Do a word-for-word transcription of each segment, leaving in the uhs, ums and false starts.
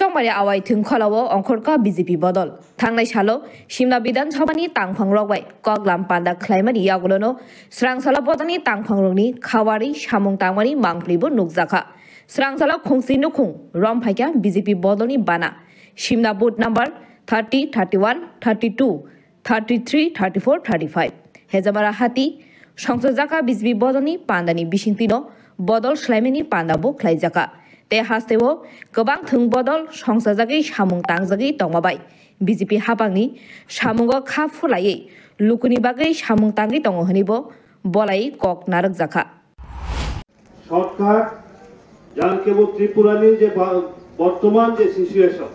Tongmani awai thwngkholo o ongkhorkha B J P bodol. Thangnai salo Simla Bidhan Sabhani tangphangrok bai koklam panda khlaimani yagulono swrang salo bodolni tangphangrokni khawari samung tangmani mangpli bo nukjakha. Swrang salo khungsi nukhung rom phaikha B J P bodolni bana. Simla booth number thirty, thirty-one, thirty-two, thirty-three, thirty-four, thirty-five. Hejamara hati songsajaka B J P bodolni pandani bisingtwino bodol swlaimani panda bo khlaijakha. Tei hasteo kwbang thwng bodol songsajagwi samung tangjagwi tongma bai B J P hapangni samungo kha phulaiwi lukuni bagwi samung tangwi tongo hwnwi bo bolai kok narwkjakha. Shortcut, jan kebo Tripura ni je ba-, bortoman je situation,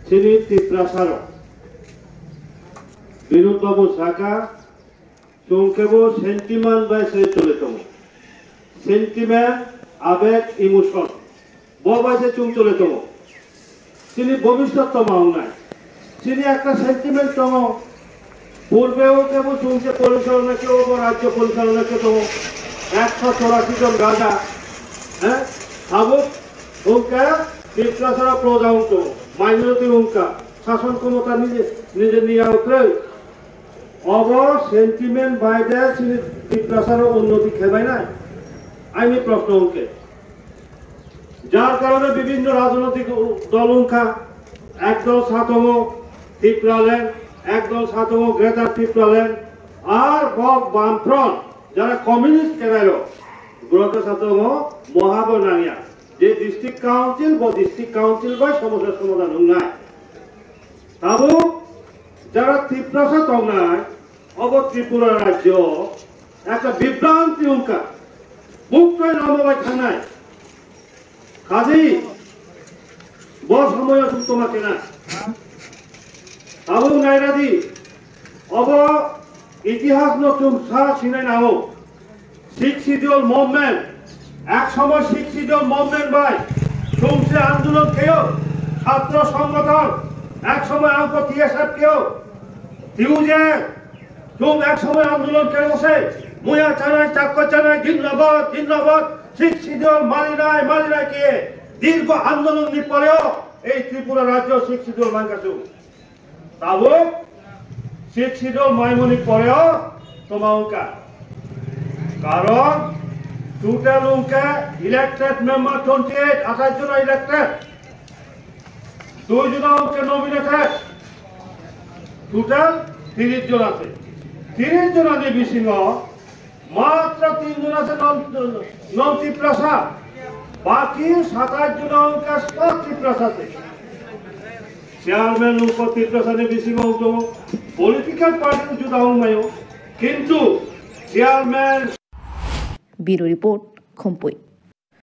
chini Tiprasa rok, Binod Babu saka, chwng kebo sentiment bai se chole tongo. Sentiment, abeg, emotion. Bo bai se chwng chole tongo. Chini bobiswt toma wngnai. Chini ekta sentiment tongo. Purbe o kebo chwng se porichalona khe, obo rajyo porichalona khe tongo. Ekso chorasi jon raja. He? Tabuk wngkha Tiprasa proja wngkha. Minority wngkha. Sason khomota nije, nije niya kwrwi. Obo sentiment bai de chini Tiprasa no unnoti khebai nai? Aini proshno wngkhe. Jar karone bibhinno rajnoitik dol wngkha, ekdol sa tongo Tipraland, ekdol sa tongo Greater Tipraland, ar bo Bamfront, jara communist kenairok, borok sa tongo moha bo nangya. Je district council, bo district council bai somosya somadhan wngnai. Tabuk jara Tiprasa tongnai, obo Tripura rajyo, ekta bibranti wngkha, buktwi lama bai thangnai. Kaji, bo somoyo chwng tongma kena. Tabuk nairadi, obo itihas no chwng sa sinai nango. Sixth Schedule movement, ek somoy Sixth Schedule movement bai chwng se andolon kheyo, chhatro songgothon, ek somoy angkho T S F kheyo, tiyuje chwng ek somoy andolon kheyo se, muya chanai, chakko chanai, jindabad, jindabad, Sixth Schedule malinai, malinai khe, dirgho andolon ni poreo ei Tripura rajyo Sixth Schedule mankha chwng. Tabuk Sixth Schedule maimoni poreo toma wngkha. Karon total wngkha elected member twenty eight, athais jona elected. Dui jona wngkha nominated. Total tiris jona se. Tiris jona ni bisingo Matro tin jona se non, non Tiprasa. Baki satais jona wngkha spo Tiprasa se. Chairman wngkha Tiprasa ni bisingo wngkha political party juda wngmaio. Kintu chairman. Bureau Report, Khumpui.